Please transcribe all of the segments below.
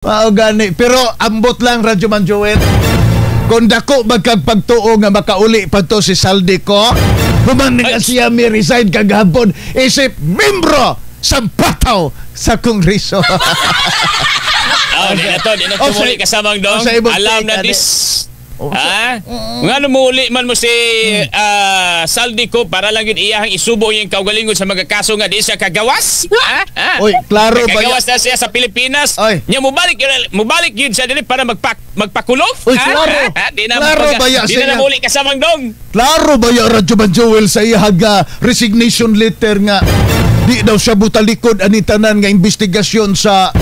Mao gani. Pero ambot lang, Radyo Man Joel. Kung dako magkagpagtuo nga makauli pa to si Zaldy Co, human nga siya mi resign kagahapon isip membro sa pataw sa Kongreso. Oh, di na to, di na Oh, to muli kasamang dong. Oh, sa ibang Alam take, na ane. this. Oh, Ha? Nga no muuli man mo si Zaldy Co para lang yun iyahang isubo yung kaugalingon sa mga kaso nga di siya kagawas. Ha? Ha? Oy, klaro ba Kagawas na siya sa Pilipinas. Oy. Nya mubalik yun siya dili para magpakulong. Oy, Ha? klaro. Ha? Di na Klaro ba ya di na siya? Muli kasamang dong. Klaro ba ya, Radyo Man Joel, sa iyang resignation letter nga di daw siya butalikod ani tanan nga investigasyon sa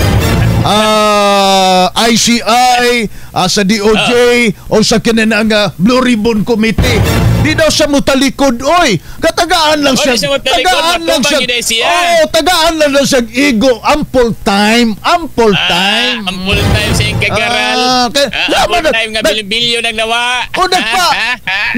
ICI, sa DOJ o sa kinana nga Blue Ribbon Committee? Di daw siya mutalikod, oy. Katagaan lang Oh, siya. di siya mutalikod, Tagaan lang matubang siya. yun eh siya. Oh, tagaan lang daw siya ego. Ample time, ample time. Ample time sa iyong kagaral. Laman Ample time nga bilyon-bilyon ang nawa. O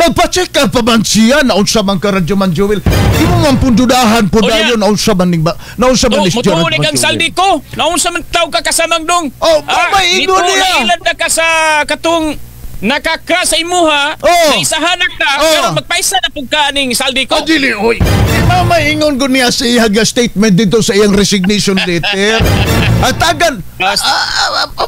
nagpa-check ka pa man siya na unsa man ka, Radyo Man Joel. Imo man pundudahan po O, dayon na unsa man ning ba na unsa man Oh, ni si mutuo Radyo ni Man kang Joel. Zaldy Co. Naunsa man taw ka kasamang dong? Oh, mamay ingon dito niya. Nailan na ka sa katong nakakra sa imuha, na isahanak ka, pero magpaisa na pug ka ning Zaldy Co. Ah, dili, oy. Di mama ingon ko niya sa iyang statement dito sa iyang resignation letter. At tagan,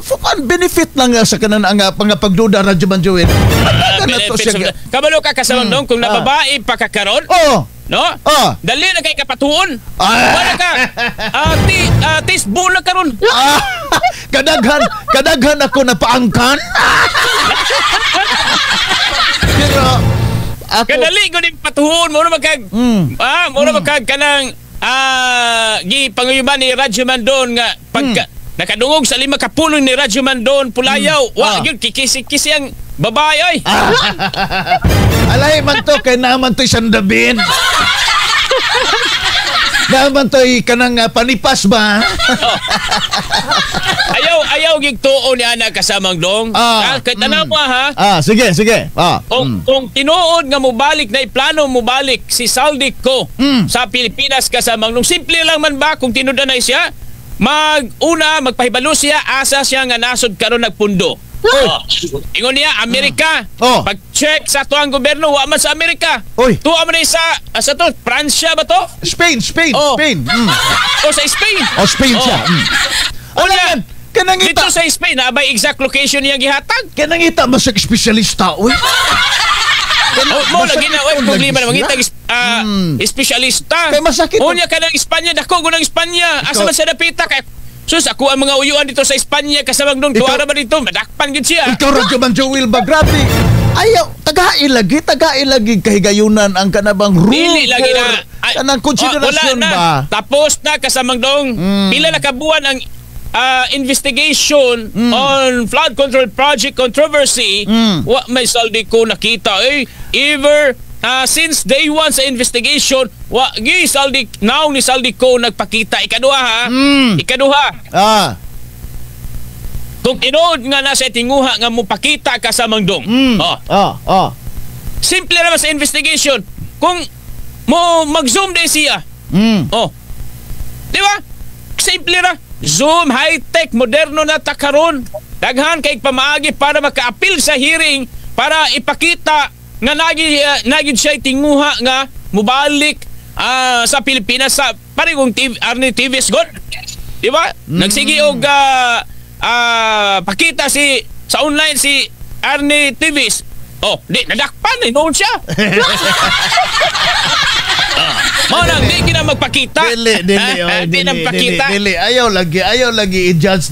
fukan benefit lang nga sa kanan ang mga pagduda, Radyo Man Joel. Tagan na to Benefits siya. Kabalo ka kasamang dong kung nababae pa ka karon, Oh, no? Ah. Dali na kay kapatuon. Ah. Wala ka. Ti tisbo na karon. Ah, kadaghan ako na paangkan. Pero ako Kadali ko ni patuon mo na magkag mo na magkag kanang gi panguyuban ni Radyo Mandon nga pagka nakadungog sa 5 ka pulong ni Radyo Mandon Pulayaw, wa gyud kikisi-kisi ang babae oy. Alay man to kay naman to'y sandabin. Naman to'y kanang panipas ba? Ayaw ayaw gig tuo ni ana kasamang dong. Kay tanaw mo ha. Ah, sige, sige. Ah. Kung tinuod nga mobalik na iplano mobalik si Zaldy Co sa Pilipinas kasamang dong, simple lang man ba kung tinuod na siya mag-una magpahibalo siya asa siya nga nasod karon nagpundo. Oy. Oh. Ingon niya Amerika. Oh. Pag-check sa tuang gobyerno wa man sa Amerika. Oy. Tuwa man sa to Pransya ba to? Spain, Spain, Oh. Spain. O sa Spain. Oh, Spain siya. Oh. Wala man. Kanang Dito ita, sa Spain na bay exact location niya gihatag. kanang ita ba sa espesyalista, uy? Oh, mo lagi na oy Masakit problema na lagi mangita sila. espesyalista. Kay masakit. Unya ka ng Espanya, dako ko ng Espanya. Asa Ikaw- man siya napita kay Sus, ako ang mga uyuan dito sa Espanya kasamang doon. Tuwara ba dito? Madakpan gyud siya. Ikaw, Radyo Man Joel ba, grabe. Ayaw, tagai lagi kahigayunan ang kanabang rule Dili lagi for na. Ay, kanang konsiderasyon oh, wala na. ba? Tapos na kasamang dong. Pila na kabuan ang investigation on flood control project controversy. Wa may Zaldy Co nakita eh. Ever since day one sa investigation, wa gi Zaldy now ni Zaldy Co nagpakita. Ikaduha ha. Ikaduha. Kung tinuod nga nasa tinguha nga mopakita ka sa mangdong. Oh. Ah. Simple naman sa investigation. Kung mo mag-zoom din siya. Oh. Di ba? Simple ra. Zoom, high-tech, moderno na ta karon. Daghan kay pamaagi para maka-appeal sa hearing para ipakita nga nagi siya tinguha nga mubalik sa Pilipinas sa parehong TV, Arnie TV God. Di ba? Nagsige og pakita si sa online si Arnie TVs. Oh, di nadakpan eh noon siya. Mao nang di gina magpakita. Dili, dili, Ah, oy, di dili, na dili, magpakita. dili. Ayaw lagi i-judge.